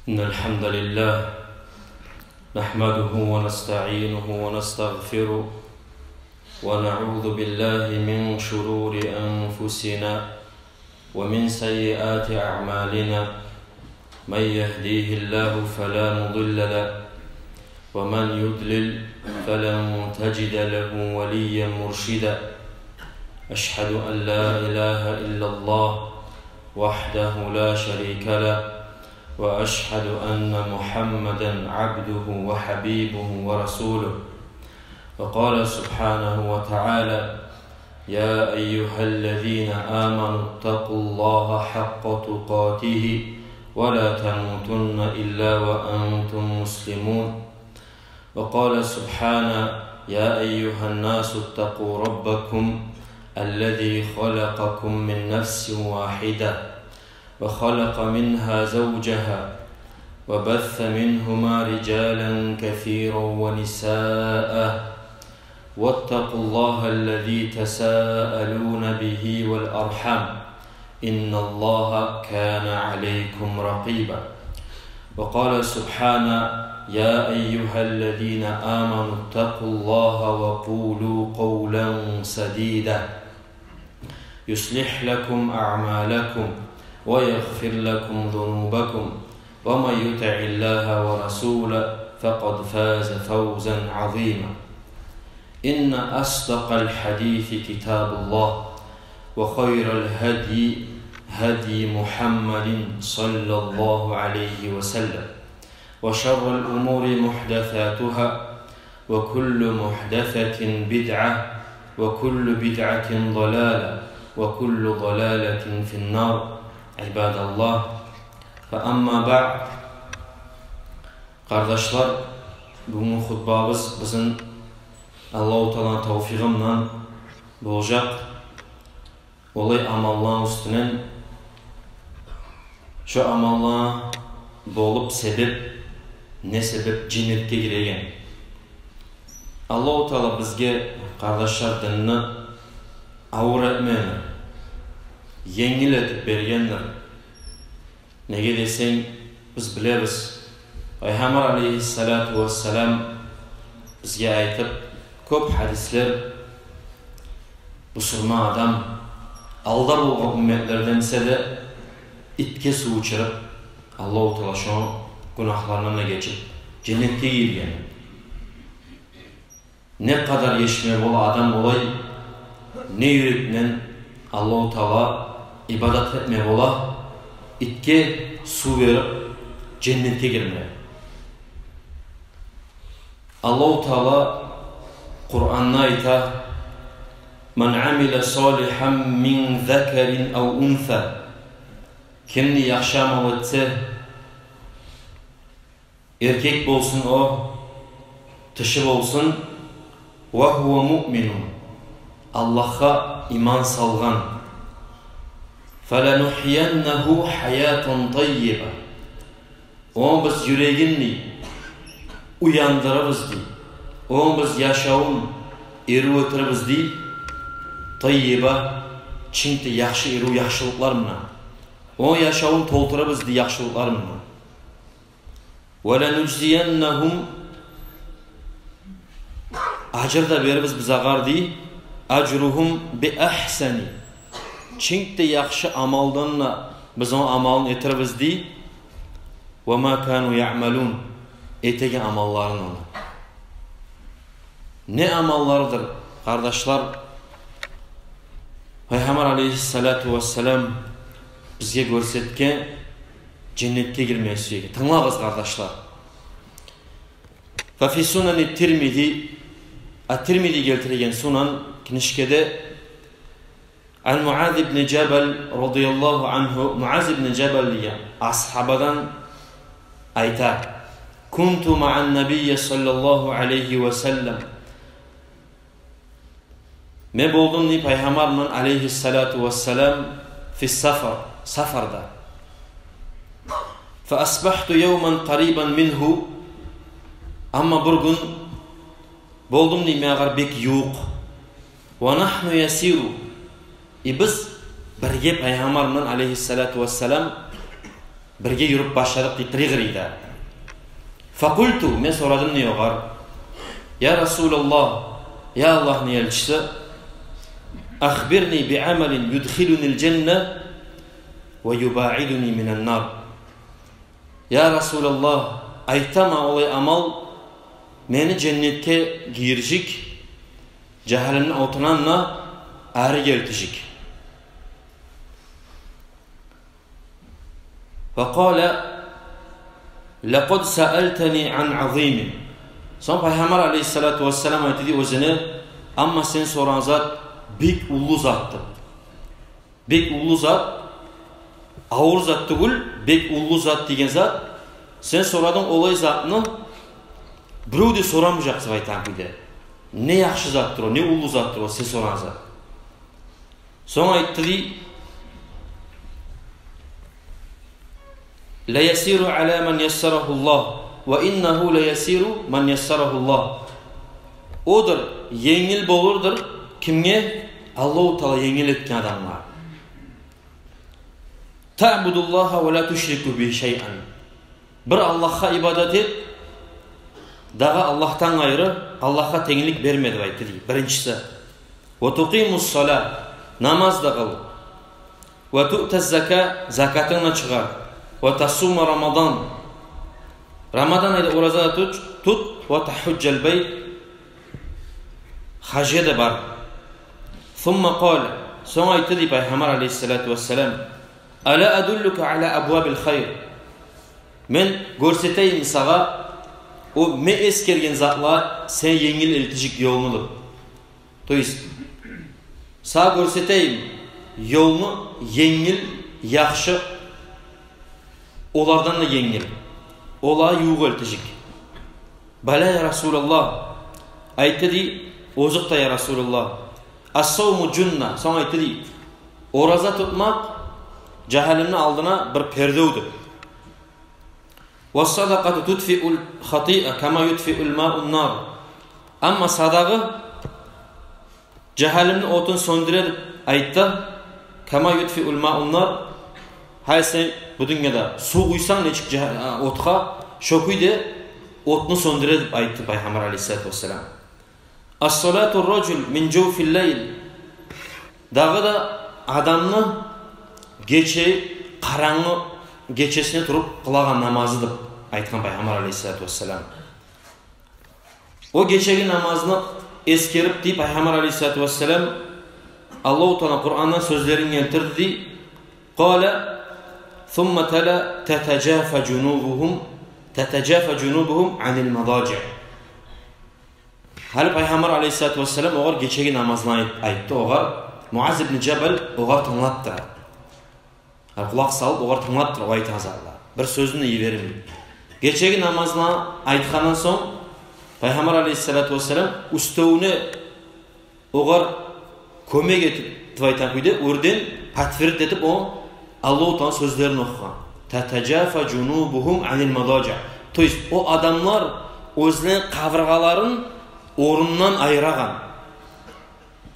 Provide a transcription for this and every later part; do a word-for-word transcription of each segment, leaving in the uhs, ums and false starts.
إن الحمد لله نحمده ونستعينه ونستغفره، ونعوذ بالله من شرور أنفسنا ومن سيئات أعمالنا. من يهديه الله فلا مضل له، ومن يضلل فلن تجد له وليا مرشدا. أشهد أن لا إله إلا الله وحده لا شريك له، وأشهد أن محمدا عبده وحبيبه ورسوله. وقال سبحانه وتعالى: يا أيها الذين آمنوا اتقوا الله حق تقاته ولا تموتن إلا وأنتم مسلمون. وقال سبحانه: يا أيها الناس اتقوا ربكم الذي خلقكم من نفس واحدة وخلق منها زوجها وبث منهما رجالا كثيرا ونساء واتقوا الله الذي تساءلون به والأرحام إن الله كان عليكم رقيبا. وقال سبحانه: يا أيها الذين آمنوا اتقوا الله وقولوا قولا سديدا يصلح لكم أعمالكم ويغفر لكم ذنوبكم ومن يطع الله ورسوله فقد فاز فوزا عظيما. إن أصدق الحديث كتاب الله، وخير الهدي هدي محمد صلى الله عليه وسلم، وشر الأمور محدثاتها، وكل محدثة بدعة، وكل بدعة ضلالة، وكل ضلالة في النار. عباد الله، فأما بعد. Къардашлар, бугюнгю хутбабыз бизин Аллагьу Тааланы тавфикъы булан болажакъ олай амалланы уьстюнден, шо амаллар болуп себеп, не себеп женнетге гиреген. Аллагьу Таала бизге, къардашлар, динни авур этмегендир, енгил этип бергендир. Неге десенг, биз билебиз, Пайхаммар алейгьиссалату вассалам бизге айтып, кёп гьадислер, бусурман адам алда болгъан умметлерден эсе де итге сув ичирип, Аллагьу Таала шону гюнагьларындан да гечип, женнетге гирген. Не къадар гечме бола адам олай, не юрекден Аллагьу Таала ибадат этме бола, итге сув берип, женнетге гирме. Аллагьу Таала Къуранда айта: من عمل صالحا من ذكر أو أنثى. Ким де яхшы амал этсе, эркек болсун о, тиши болсун, وهو مؤمن, Аллагьгъа иман салгъан, فلنحيينه حياة طيبة, ону биз юрегин, дей, уяндырырбыз, дей, ону биз яшавун эрив этирбиз, дей, طيبة, чинк де яхшы эрив яхшылыкълар булан. Ону яшавун толтурурбуз, дей, яхшылыкълар булан. ولنجزينهم, ажр да берирбиз биз огъар, дей, أجرهم بأحسن, чинк де яхшы амалдан да биз ону амалын этирбиз, дей, وما كانوا يعملون, этеген амалларын ону. Не амаллардыр, къардашлар, Пайхаммар алейгьиссалату вассалам бизге гёрсетген женнетге гирме сюеген? Тынглагъыз, къардашлар. ففي سنن الترمذي, ат-Тирмизи гелтирген Сунан книжкеде, عن معاذ بن جبل رضي الله عنه, Муаз ибн Жабал деген асгьабадан айта: كنت مع النبي صلى الله عليه وسلم, мен болдум, дей, Пайхаммар булан, алейгьиссалату вассалам, في السفر, сапарда. فأصبحت يوما قريبا منه, амма бир гюн болдум, дей, мен огъар бек ювукъ. ونحن نسير, и биз бирге Пайхаммар булан, алейгьиссалату вассалам, Бирге юрюп башладыкъ дей, къырый-къырыйда. Факъулту, мен сорадым дей огъар: «Я Расулаллагь, я Аллагьны элчиси, ахбирни би амалин юдхилунил жанна ва юбаидуни минан нар». Я Расулаллагь, айт магъа олай амал, мени женнетге гийиржик, жагьаннемни отундан да ари гелтижик. Ва къала: «Лакъад саалтани ан азимин». Сонг Пайхаммар алейгьиссалату вассалам айтды дей оьзюне: «Амма сен сорагъан зат бек уллу затды. Бек уллу зат, авур зат тюгюл, бек уллу зат деген зат. Сен сорадынг олай затны, бирев де сорамажакъ деп айтагъан кюйде. Не яхшы затдыр о, не уллу затдыр о сен сорагъан зат». Сонг айтды дей: «Ла ясиру ала ман яссарагьуллагь, ва иннагьу ла ясиру ман яссарагьуллагь». Одур, енгил болурдур кимге Аллагьу Таала енгил этген адамгъа. «Таъбудуллагьа ва ла тушрику бигьи шайъан». Бир Аллагьгъа ибадат эт, дагъы Аллагьдан къайры Аллагьгъа тенглик берме деп айтды дей, биринчиси. «Ва тукъимус салагь», намаз да къыл. «Ва туътаз закагь», закатынг да чыгъар. «Ва тасума Рамадан», Рамадан айда ораза да тут, тут. «Ва тагьужжал байт», гьажгъа да бар. Сумма къала, сонг айтды дей Пайхаммар алейгьиссалату вассалам: «Ала адуллука ала абвабил хайр?» Мен гёрсетейимми сагъа о мен эсгерген затлагъа сени енгил элтежек ёлну деп. То есть, сагъа гёрсетейимми ёлну енгил, яхшы, олардан да енгил, олагъа ювукъ элтежек. «Бала, я Расулаллагь». Айтды дей: «Озокъда, я Расулаллагь». «Ас-савму жунна». Сонг айтды дей: «Ораза тутмакъ жагьаннемни алдына бир пердевдюр». «Вас-садакъату тутфиул хатиа, кама ютфиул маун нар». Амма садагъа жагьаннемни отун сёндюре деп айтды. «Кама ютфиул маун нар». Гьай сен бу дюньяда сув къуйсанг нечик жагь-, а, отгъа, шо кюйде отну сёндюре деп айтды Пайхаммар алейгьиссалату вассалам. «Ас-салату ражул мин жавфил лайл». Дагъы да адамны гече, къарангы гечесине туруп къылагъан намазы деп айтгъан Пайхаммар алейгьиссалату вассалам. О гечеги намазны эсгерип дей Пайхаммар алейгьиссалату вассалам, Аллагьу Таала Къурандан сёзлерин гелтирди дей. Къала: «Сумма тала: татажафа жунубугьум, татажафа жунубугьум анил мадажи». Гьали Пайхаммар алейгьиссалату вассалам огъар гечеги намазланы айт-, айтды огъар. Муаз ибн Жабал огъар тынглап тура. Гьали къулакъ салып огъар тынглап тура, о айтагъан затлар. Бир сёзюн де йибермей. Гечеги намазланы айтгъандан сонг Пайхаммар алейгьиссалату вассалам уьстевюне огъар кёмек этип, деп айтагъан кюйде, оьрден подтвердить этип о Аллагьу Тааланы сёзлерин охугъан. «Татажафа жунубугьум анил мадажи». То есть, о адамлар оьзлени къабургъаларын орнундан айырагъан.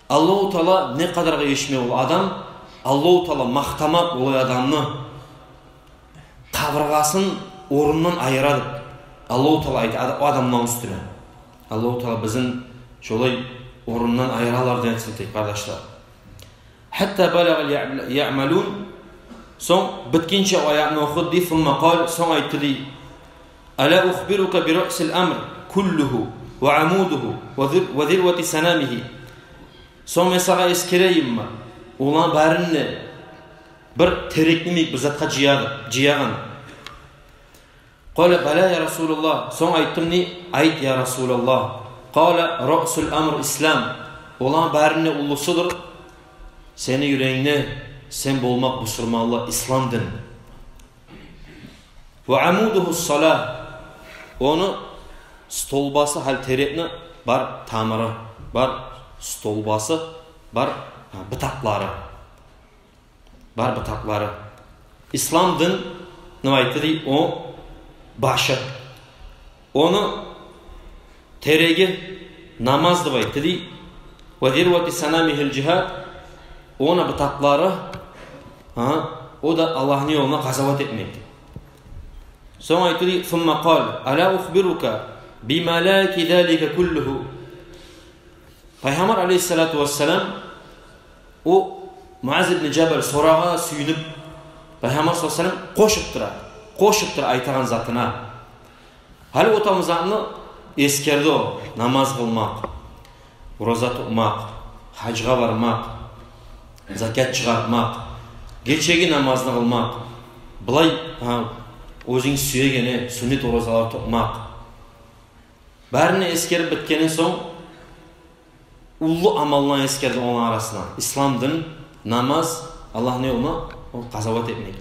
Аллагьу Таала не къадаргъа ешме ол адам, Аллагьу Таала макътамакъ олай адамны. Къабургъасын орнундан айыра деп Аллагьу Таала айта ад-, о адамланы уьстюне. Аллагьу Таала бизин шолай орнундан айырагъанлардан этсин тек, къардашлар. «Гьатта балагъал яъ-, яъмалун». Сонг битгинче о аятны охуду дей, «сумма къала», сонг айтды дей: «Ала ухбирука би раъсил амр куллугьу ва амудугьу ва зир-, ва зирвати санамигьи». Сонг мен сагъа эсгерейимми оланы барын да бир терекни йимик бир затгъа жыягъан, жыягъан. Къала: «Бала, я Расулаллагь». Сонг айтдым дей: «Айт, я Расулаллагь». Къала: «Раъсул амр ислам». Оланы барын да уллусудур сени юрегингде сен болмакъ бусурманлы, ислам дин. «Ва амудугьу салагь». Ону столбасы, гьали терекни бар тамыры, бар столбасы, бар, гьа, бутакълары. Бар бутакълары. Ислам дин, не айтды дей, о башы. Ону тереги намаз деп айтды дей. «Ва зирвати санамигьил жигьад». Ону бутакълары, гьа, о да Аллагьны ёлуна къазават этмек. Сонг айтды дей: «Сумма къал: ала ухбирука бималаки залика куллугьу?» Пайхаммар алейгьиссалату вассалам, о Муаз ибн Жабал сорагъангъа сююнюп, Пайхаммар саллаллагьу алайгьи ва саллам къошуп тура, къошуп тура айтагъан затына. Гьали о таман затны эсгерди о: намаз къылмакъ, ораза тутмакъ, гьажгъа бармакъ, закят чыгъартмакъ, гечеги намазны къылмакъ, булай, гьа, оьзюнг сюегени сюннет оразалар тутмакъ. Барын да эсгерип битгенден сонг, уллу амалланы эсгерди оланы арасында: ислам дин, намаз, Аллагьны ёлуна къазават этмек.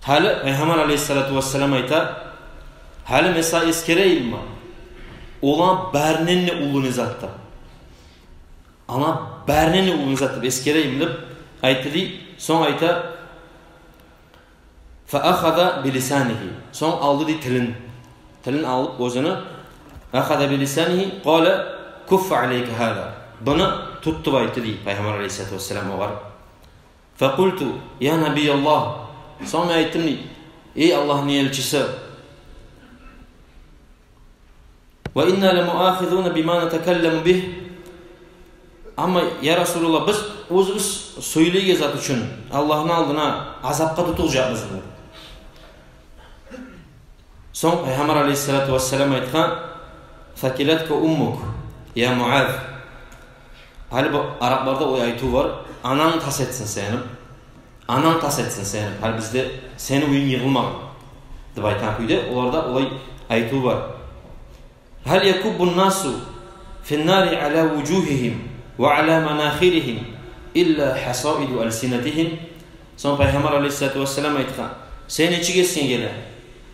Гьали Пайхаммар алейгьиссалату вассалам айта: «Гьали мен сагъа эсгерейимми оланы барындан да уллу не затдыр? Оланы барындан да уллу не затдыр, эсгерейимми?» — деп айтды дей. Сонг айта: «Фа ахаза би лисанигьи». Сонг алды дей тилин. Тилин алып оьзюню, ахаза би лисанигьи, къала: «Куффа алейка гьаза». Буну тут деп айтды дей Пайхаммар алейгьиссалату вассалам огъар. «Фа къулту: я Набияллагь». Сонг мен айтдым дей: «Эй Аллагьны элчиси, ва инна ла муахизуна бима натакалламу бигь». Амма, я Расулаллагь, биз оьзюбюз сёйлейген зат учун Аллагьны алдына азапгъа тутулажакъбызмы? Сонг Пайхаммар алейгьиссалату вассалам айтгъан: «Сакилатка уммук, я Муаз». Гьали бу арапларда о айтыв бар: «Ананг тас этсин сени, ананг тас этсин сени, гьали бизде сени уьюнг йыгъылмагъан», — деп айтагъан кюйде оларда олай айтыв бар. «Гьал якуббу ннасу фи ннари ала вужугьигьим ва ала манахиригьим илла хасаиду алсинатигьим». Сонг Пайхаммар алейгьиссалату вассалам айтгъан: «Сени нечик эсинге геле,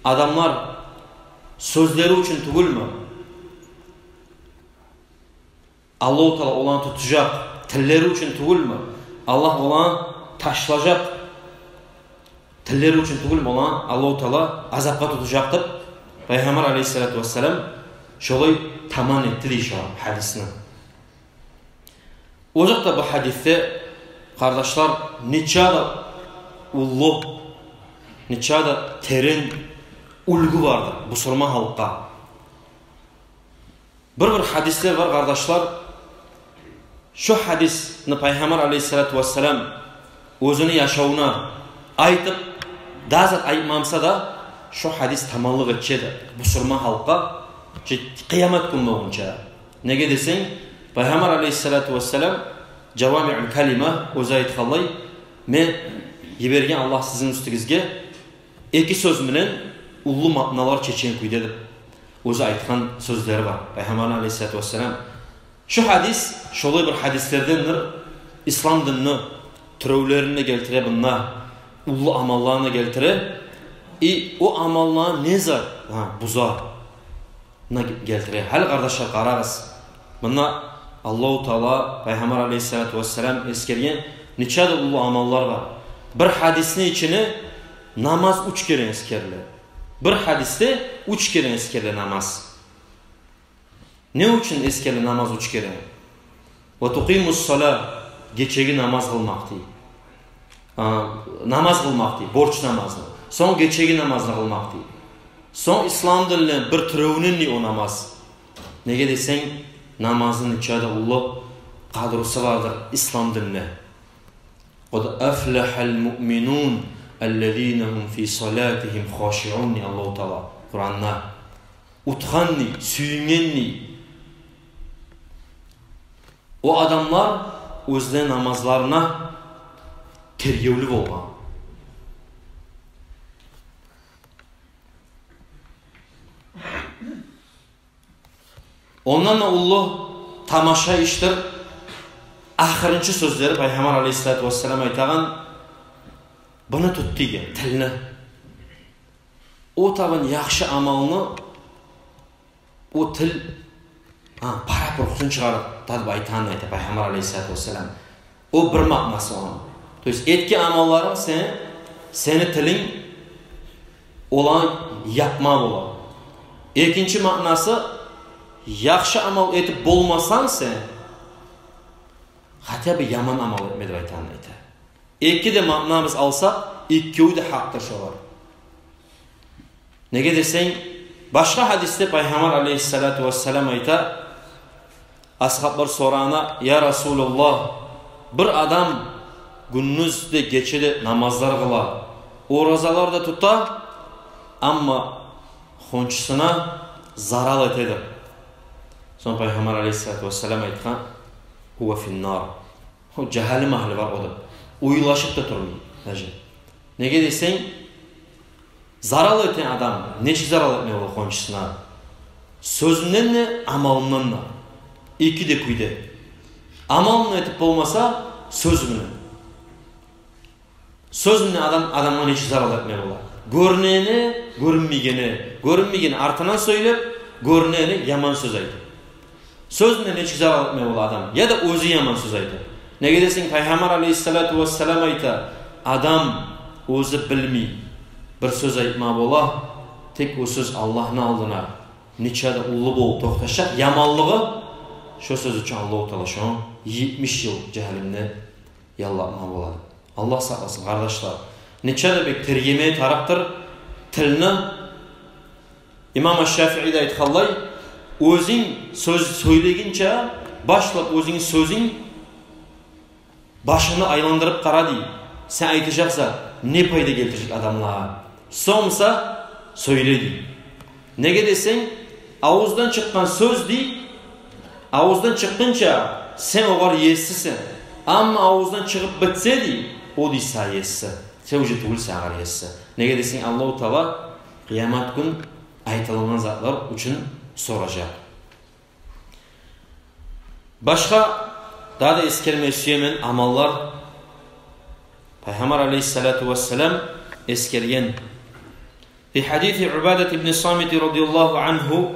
адамлар сёзлери учун тюгюлмю Аллагьу Таала оланы тутажакъ, тиллери учун тюгюлмю Аллагь оланы ташлажакъ, тиллери учун тюгюлмю оланы Аллагьу Таала азапгъа тутажакъ?» — деп, Пайхаммар алейгьиссалату вассалам шолай таман этди дей шо гьадисни. Озокъда, бу гьадисде, къардашлар, нече де уллу, нече де терен уьлгю бардыр бусурман халкъгъа. Бир-бир гьадислер бар, къардашлар. Шо гьадисни Пайхаммар алейгьиссалату вассалам оьзюню яшавуна айтып, дагъы зат айтмаса да, шо гьадис таманлыкъ этчеди бусурман халкъгъа, чи къыямат гюн болгъунча. Неге десенг, Пайхаммар алейгьиссалату вассалам, жавамиъул калима, оьзю айтгъанлай: «Мени йиберген Аллагь сизин уьстюгюзге эки сёз булан уллу маъналар чечген кюйде», — деп оьзю айтгъан сёзлери бар Пайхаммарны алейгьиссалату вассалам. Шо гьадис шолай бир гьадислердендир, ислам динни тюревлерин де гелтире мунда, уллу амалланы да гелтире. И о амалланы не зат, гьа, буза, муна гелтире. Гьали, къардашлар, къарагъыз. Мунда Аллагьу Таала, Пайхаммар алейгьиссалату вассалам эсгерген нече де уллу амаллар бар. Бир гьадисни ичинде намаз уьч керен эсгериле. Бир гьадисде уьч керен эсгериле намаз. Не учун эсгериле намаз уьч керен? «Ва тукъимус-сала», гечеги намаз къылмакъ дей. А, намаз къылмакъ дей, борч намазны. Сонг гечеги намазны къылмакъ дей. Сонг ислам динни бир тюревюнден дей о намаз. Неге десенг, намазны нече де уллу къадрусу бардыр ислам динде. «Къад афлагьал муъминун, аллазина гьум фи салатигьим хашиун», — дей Аллагьу Таала Къуранда. Утгъан дей, сююнген дей о адамлар, оьзлени намазларына тергевлю болгъан. Ондан да уллу тамаша ишдир ахырынчы сёзлери, Пайхаммар алейгьиссалату вассалам айтагъан: «Буну тут», — деген, тилни. О табан яхшы амалны о тил, гьа, парап-урукъсун чыгъарып, тадып айтагъанын айта Пайхаммар алейгьиссалату вассалам. О бир маънасы ону. То есть этген амалларынг сен, сени тилинг оланы япма бола. Экинчи маънасы, яхшы амал этип болмасанг сен, хотя бы яман амал этме деп айтагъанын айта. Эки де маънабыз алсакъ, экеви де гьакъдыр шолар. Неге десенг, башгъа гьадисде Пайхаммар алейгьиссалату вассалам айта, асгьаблар сорагъанда: «Я Расулуллагь, бир адам гюндюз де, гече де намазлар къыла, оразалар да тута, амма хоншусуна зарал этеди». Сонг Пайхаммар алейгьиссалату вассалам айтгъан: «Гьува финнар». О жагьаннем агьлю бар о деп, уьйлешип де турмай даже. Неге десенг, зарал этеген адам нечик зарал этме бола хоншусуна? Сёзюнден де, амалындан да. Эки де кюйде. Амалын этип болмаса, сёзю булан. Сёзюнден адам адамгъа нечик зарал этме бола? Гёрюнегени, гёрюнмейгени, гёрюнмейгени артындан сёйлеп, гёрюнегени яман сёз айтып. Сёзюнден нечик зарал этме бола адам? Я да оьзю яман сёз айтып. Неге десенг, Пайхаммар алейгьиссалату вассалам айта: «Адам оьзю билмей бир сёз айтма бола, тек о сёз Аллагьны алдына нече де уллу болуп токъташажакъ яманлыгъы, шо сёз учун Аллагьу Таала шону етмиш йыл жагьаннемде яллатма болады». Аллагь сакъласын, къардашлар. Нече де бек тергеме тарыкъдыр тилни. Имам аш-Шафии де айтгъанлай: оьзюнг сёз сёйлегинче, башлап оьзюнг сёзюнг башынгны айландырып къара, дей. Сен айтажакъ зат не пайда гелтирежек адамлагъа? Сонг буса сёйле, дей. Неге десенг, авуздан чыкъгъан сёз, дей, авуздан чыкъгъынча сен огъар ессисен. Амма авуздан чыгъып битсе, дей, о, дей, сагъа есси. Сен уже тюгюлсен огъар есси. Неге десенг, Аллагьу Таала къыямат гюн айтылынгъан затлар учун соражакъ. Башгъа дагъы да эсгерме сюемен амаллар. Пайхаммар алейгьиссалату вассалам эсгерген. في حديث عبادة بن الصامت رضي الله عنه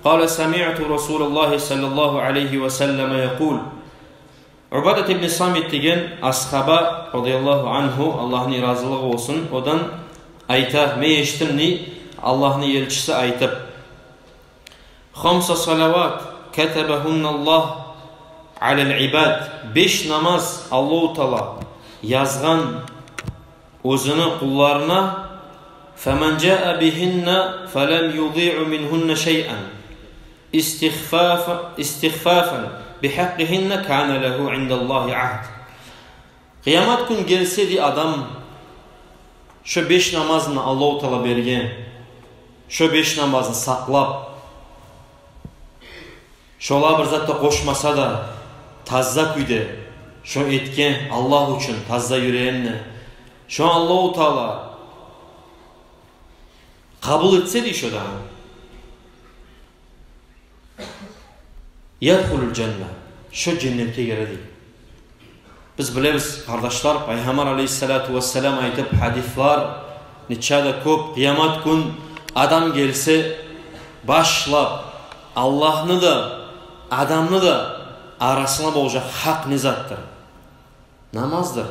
قال: سمعت رسول الله صلى الله عليه وسلم يقول. Убадат ибн Самит деген асгьаба, радияллагьу ангьу, Аллагьны разилиги болсун, одан айта: «Мен эшитдим, – дей, – Аллагьны элчиси айтып: خمس صلوات كتبهن الله على العباد». Беш намаз Аллагьу Таала язгъан оьзюню къулларына. فمن جاء بهن فلم يضيع منهن شيئا استخفافا، استخفافا بحقهن كان له عند الله عهد. Къыямат гюн гелсе, дей, адам, шо беш намазны Аллагьу Таала берген, шо беш намазны сакълап, шолагъа бир зат да къошмаса да, таза кюйде шо этген Аллагь учун, таза юрегинден, шо Аллагьу Таала къабул этсе, дей, шо да, يدخل الجنة, шо женнетге гире, дей. Биз билебиз, къардашлар, Пайхаммар алейгьиссалату вассалам айтып гьадислер нече де кёп, къыямат гюн адам гелсе, башлап Аллагьны да, адамны да арасына болажакъ гьакъ не затдыр? Намаздыр.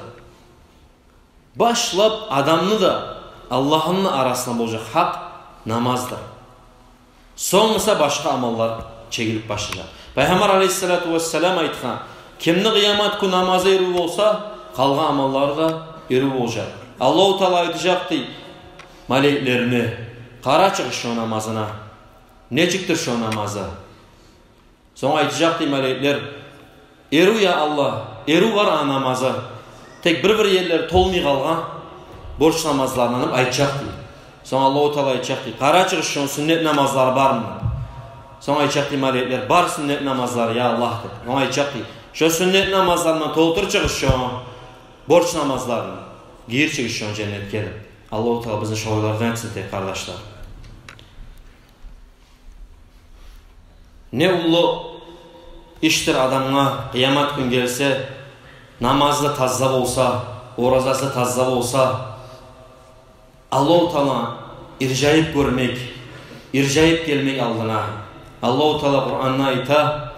Башлап адамны да, Аллагьны да арасына болажакъ гьакъ намаздыр. Сонг буса башгъа амаллар чегилип башлажакъ. Пайхаммар алейгьиссалату вассалам айтгъан: «Кимни къыямат гюн намазы эрив болса, къалгъан амаллары да эрив болажакъ». Аллагьу Таала айтажакъ, дей, малайиклерине: «Къарачыгъыз шо намазына. Нечикдир шо намазы?» Сонг айтажакъ, дей, малайиклер: «Эрив, я Аллагь, эрив бар а намазы. Тек бир-бир ерлери толмай къалгъан борч намазларындан», – деп айтажакъ, дей. Сонг Аллагьу Таала айтажакъ, дей: «Къарачыгъыз, шону сюннет намазлары бармы?» Сонг айтажакъ, дей, малайиклер: «Бар сюннет намазлары, я Аллагь», – деп. Сонг айтажакъ, дей: «Шо сюннет намазларындан толтуражакъсыз шону борч намазларын. Гийирижакъсыз шону женнетге», – деп. Аллагьу Таала бизин шолайлардан этсин, дей, къардашлар. Не уллу ишдир адамгъа, къыямат гюн гелсе, намазы да таза болса, оразасы да таза болса, Аллагьу Таала иржайып гёрмек, иржайып гелмек алдына. Аллагьу Таала Къуранда айта: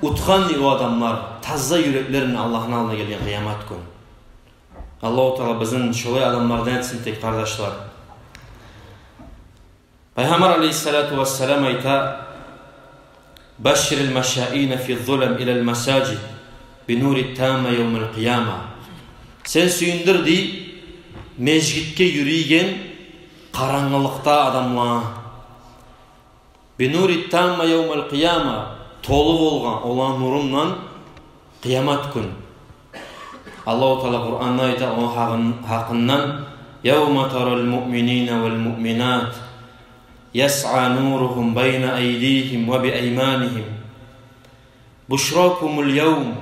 «Утгъан, – дей, – о адамлар, таза юреклер булан Аллагьны алдына гелген къыямат гюн». Аллагьу Таала бизин шолай адамлардан этсин, дей, къардашлар. Пайхаммар алейгьиссалату вассалам айта: «بشر المشائين في الظلم إلى المساجد بنور التام يوم القيامة». Сен сююндюр, дей, межитге юрюйген къарангылыкъда адамлар. Бинури тамма явмал къияма, толу болгъан оланы нурундан къыямат гюн. Аллагьу Таала Къуранда айта ону гьакъын-, гьакъындан: «Явма тарал муъминина вал муъминат, ясъа нуругьум байна айдигьим ва би айманигьим. Бушракумул явм,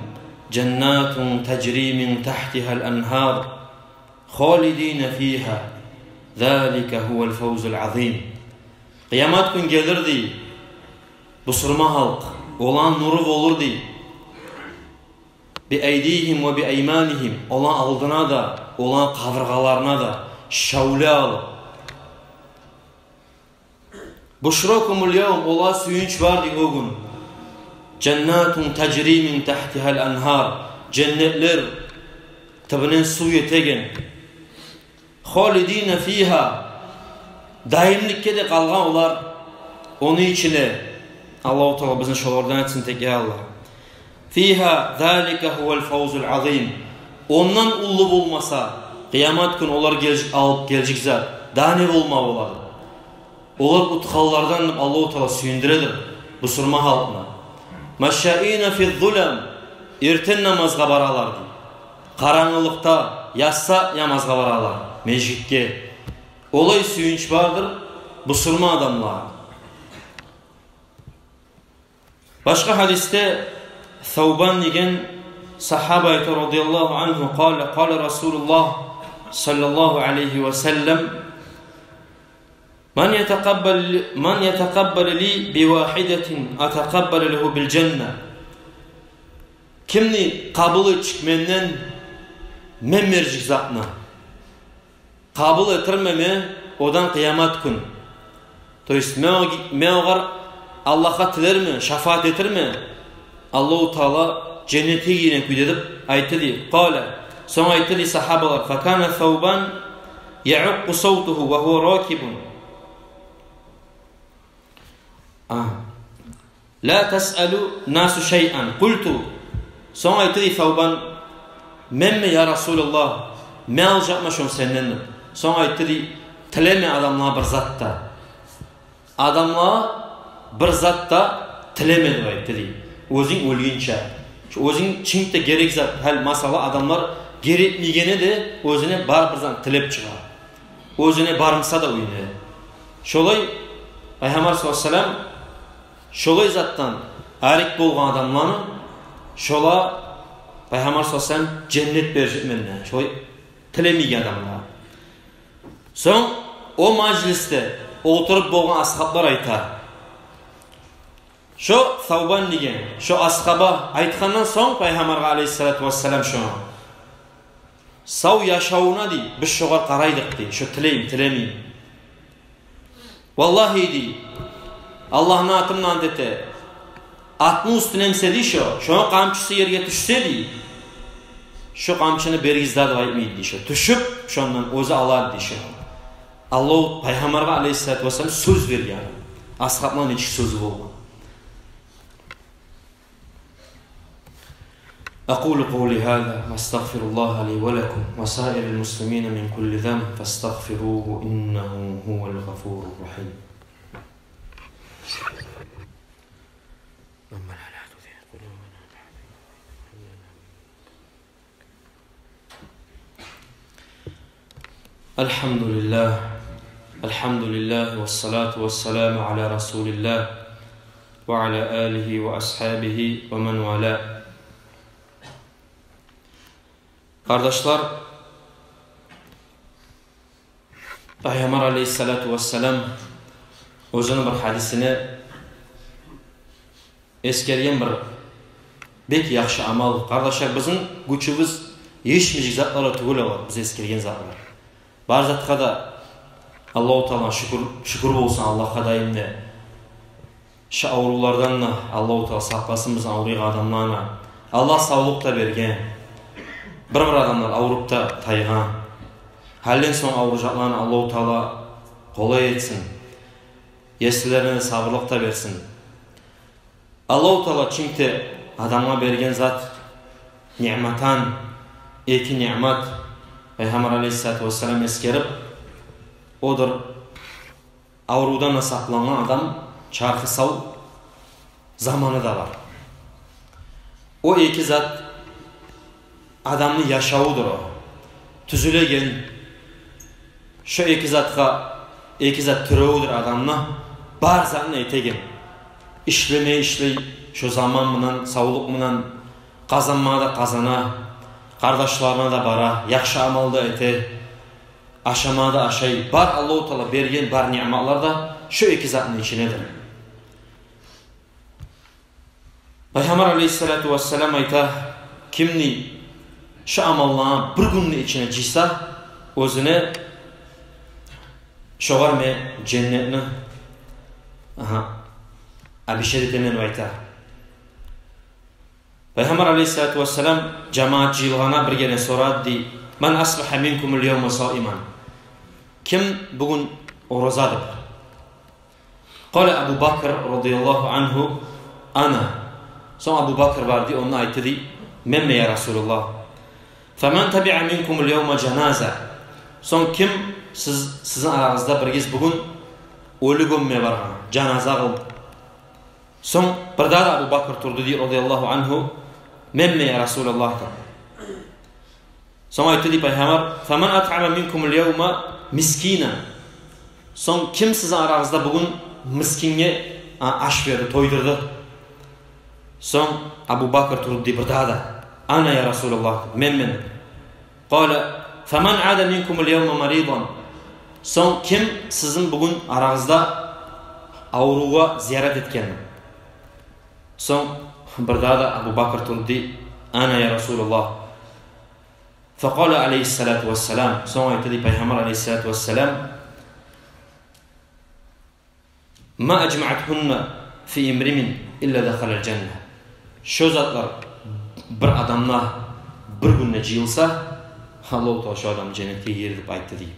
жаннатун тажри мин тахтигьал анхар, холидина фигьа, залика гьувал фавзул азим». Къыямат гюн гелир дей, бусурман халкъ, оланы нуру болур дей. Би айдигьим ва би айманигьим, оланы алдына да, оланы къабургъаларына да шавле алып. Бушракумул явм, олагъа сююнч бар дей о гюн. Жаннатун тажри мин тахтигьал анхар, женнетлер тюбюнден сув этеген. Холидина фигьа, даимликге де къалгъан олар ону ичинде. Аллагьу Таала бизин шолардан этсин тек, я Аллагь. Фигьа, залика гьувал фавзул азим. Ондан уллу болмаса, къыямат гюн олар гележек, алып гележек зат дагъы не болма бола? Олар утгъанлардан деп Аллагьу Таала сююндюредир бусурман халкъны. Машаина физ зулам, эртен намазгъа баралар дей. Къарангылыкъда, ясса намазгъа баралар межитге. Олай сююнч бардыр бусурман адамлагъа. Башгъа гьадисде Савбан деген сагьаба айта, радияллагьу ангьу, къала, къала Расулуллагь саллаллагьу алайгьи ва саллам: «Ман ятакъаббал, ман ятакъаббал ли би вагьидатин, атакъаббал лагьу бил жанна». Кимни къабул этчик менден мен бержик затны, къабул этермен мен одан къыямат гюн. То есть мен о-, мен огъар Аллагьгъа тилермен, шафаат этермен, Аллагьу Таала женнетге гийирген кюйде деп айтды дей. Къала. Сонг айтды дей сагьабалар: «Факана Савбан яъукъу савтагьу ва гьува ракибун». А. «Ла тасъалу насу шайъан». Къулту. Сонг айтды дей Савбан: «Менми, я Расулаллагь? Мен алажакъман шону сенден», – деп. Сонг айтды дей: «Тилеме адамлагъа бир зат да. Адамлагъа бир зат да тилеме», – деп айтды дей. Оьзюнг оьлгенче. Шу оьзюнг чинк де герек зат. Гьали масала, адамлар герекмейгенде де оьзюне бар бир зат тилеп чыгъа. Оьзюне бармаса да уьюне. Шолай Пайхаммар саллаллагьу алайгьи ва саллам шолай затдан арек болгъан адамланы, шолагъа Пайхаммар саллаллагьу алайгьи ва саллам женнет бережекмен дей, шолай тилемейген адамлагъа. Сонг о мажлисде олтуруп болгъан асгьаблар айта: «Шо Савбан деген шо асгьаба айтгъандан сонг Пайхаммаргъа алайгьиссалату вассалам шону, сав яшавуна, – дей, – биз шогъар къарай эдик, – дей, – шо тилейми, тилемейми. Валлагьи, – дей, – Аллагьны аты булан ант эте, атны уьстюне минсе, – дей, – шо, шону къамчысы ерге тюшсе, – дей, – шо къамчыны беригиз дагъы деп айтмай эди, – дей, – шо тюшюп, шондан оьзю ала эди, – дей, – шо». Аллагь Пайхаммаргъа алайгьиссалату вассалам сёз берген. Асгьабланы нечик сёзю болгъан. أقول قولي هذا وأستغفر الله لي ولكم وسائر المسلمين من كل ذنب فاستغفروه إنه هو الغفور الرحيم. الحمد لله. الحمد لله والصلاة والسلام على رسول الله وعلى آله وأصحابه ومن والاه. Къардашлар, Пайхаммар алайгьиссалату вассалам оьзюню бир гьадисинде эсгерген бир бек яхшы амал. Къардашлар, бизин гючюбюз етишмежек затлар тюгюл олар, биз эсгерген затлар. Бар затгъа да Аллагьу Таалагъа шюкюр, шюкюр болсун Аллагьгъа даим де. Шу аврувлардан да Аллагьу Таала сакъласын бизин авруйгъан адамланы. Аллагь савлукъ да берген. Бир-бир адамлар авруп да тайгъан. Гьалиден сонг авружакъланы Аллагьу Таала къолай этсин. Еслерине сабурлукъ да берсин. Аллагьу Таала чинк де адамгъа берген зат, ниъматан эки ниъмат, Пайхаммар алайгьиссалату вассалам эсгерип, одур аврувдан сакълангъан адам, чархы сав, заманы да бар. О эки зат адамны яшавудур о. Тюзюлеген, шо эки затгъа, эки зат тиревюдюр адамны бар затны этеген. Ишлемей ишлей, шо заман булан, савлукъ булан, къазанма да къазана, къардашларына да бара, яхшы амал да эте, ашама да ашай. Бар Аллагьу Таала берген бар ниъматлар да шо эки затны ичиндедир. Пайхаммар алейгьиссалату вассалам айта: кимни шо амалланы бир гюнню ичине жыйса, оьзюне, шогъар мен женнетни, агьа, обещать этемен деп айта. Пайхаммар алейгьиссалату вассалам жамаат жыйылгъанда бир гене сорады дей: «Ман асбагьа минкумул явма саиман?» Ким бугюн ораза деп? Къала Абу Бакр радияллагьу ангьу: «Ана». Сонг Абу Бакр барды, онда айтды дей: «Менмен, я Расулаллагь». «Фаман табиа минкумул явма жаназа?» Сонг ким сиз, сизин арагъызда биригиз бугюн оьлю гёмме баргъан, жаназа къылып? Сонг бирдагъы да Абу Бакр турду дей, радияллагьу ангьу: «Менмен, я Расулаллагь», — деп. Сонг айтды дей Пайхаммар: «Фаман атъама минкумул явма мискина?» Сонг ким сизин арагъызда бугюн мискинге, а, аш берди, тойдурду? Сонг Абу Бакр турду дей бирдагъы да: «Ана, я Расулаллагь», — деп, «Менмен». Къала: «Фаман ада минкумул явма маридан?» Сонг ким сизин бугюн арагъызда аврувгъа зиярат этген? Сонг бирдагъы да Абу Бакр турду дей: «Ана, я Расулаллагь». Факъала алейгьиссалату вассалам, сонг айтды дей Пайхаммар алейгьиссалату вассалам: «Ма ажмаатгьунна фи имриин илла дахалал жанна». Шо затлар бир адамда бир гюнде жыйылса, Аллагьу Таала шо адамны женнетге гийирер деп айтды дей.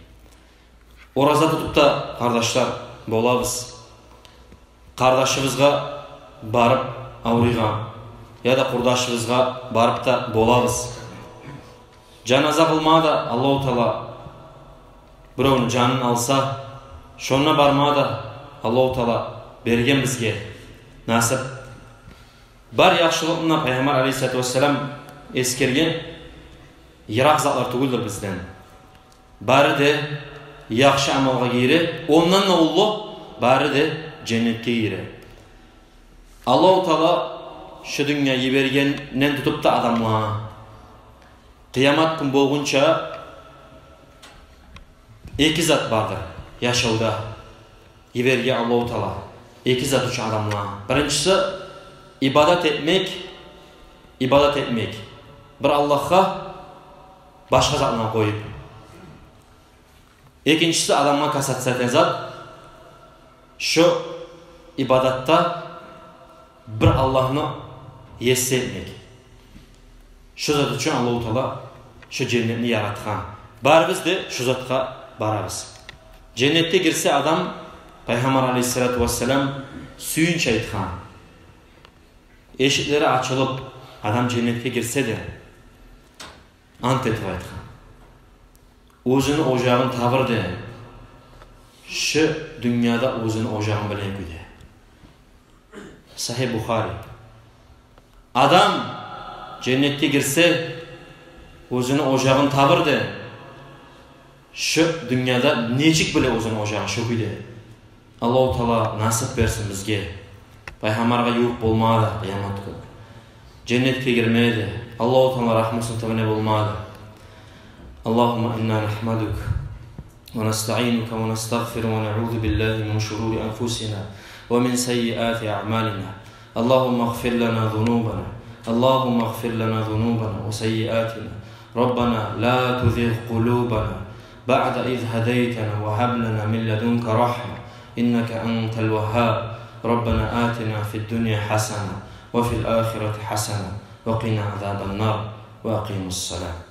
Ораза тутуп да, къардашлар, болабыз. Къардашыбызгъа барып авруйгъан, яда къурдашыбызгъа барып да болабыз. Жаназа къылма да Аллагьу Таала биревню жанын алса, шонда барма да Аллагьу Таала берген бизге насип. Бар яхшылыкъны Пайхаммар алейгьиссалату вассалам эсгерген, йыракъ затлар тюгюлдюр бизден. Бары да яхшы амалгъа гире, ондан да уллу, бары да женнетге гире. Аллагьу Таала шу дюньягъа йибергенден тутуп да адамланы, къыямат гюн болгъунча эки зат бардыр яшавда. Йиберген Аллагьу Таала эки зат учун адамланы. Биринчиси — ибадат этмек, ибадат этмек бир Аллагьгъа башгъа затланы къоюп. Экинчиси — адамгъа касаться этеген зат, шо ибадатда бир Аллагьны есси этмек. Шо зат учун Аллагьу Таала шо женнетни яратгъан. Барыбыз да шо затгъа барабыз. Женнетге гирсе адам, Пайхаммар алейгьиссалату вассалам сююнч айтгъан. Эшиклери ачылып, адам женнетге гирсе де, ант этип айтгъан. Оьзюню ожагъын табар да, шу дюньяда оьзюню ожагъын билеген кюйде. Сагьигь Бухари. Адам женнетге гирсе, оьзюню ожагъын табар да, шу дюньяда нечик биле оьзюню ожагъын, шо кюйде. Аллагьу Таала насип берсин бизге Пайхаммаргъа ювукъ болма да къыямат гюн, женнетге гирме де, Аллагьу Таала рагьмусуну тюбюнде болма да. اللهم إنا نحمدك ونستعينك ونستغفرك ونعوذ بالله من شرور أنفسنا ومن سيئات أعمالنا. اللهم اغفر لنا ذنوبنا، اللهم اغفر لنا ذنوبنا وسيئاتنا. ربنا لا تزغ قلوبنا بعد إذ هديتنا وهب لنا من لدنك رحمة إنك أنت الوهاب. ربنا آتنا في الدنيا حسنة وفي الآخرة حسنة وقنا عذاب النار. وأقيموا الصلاة.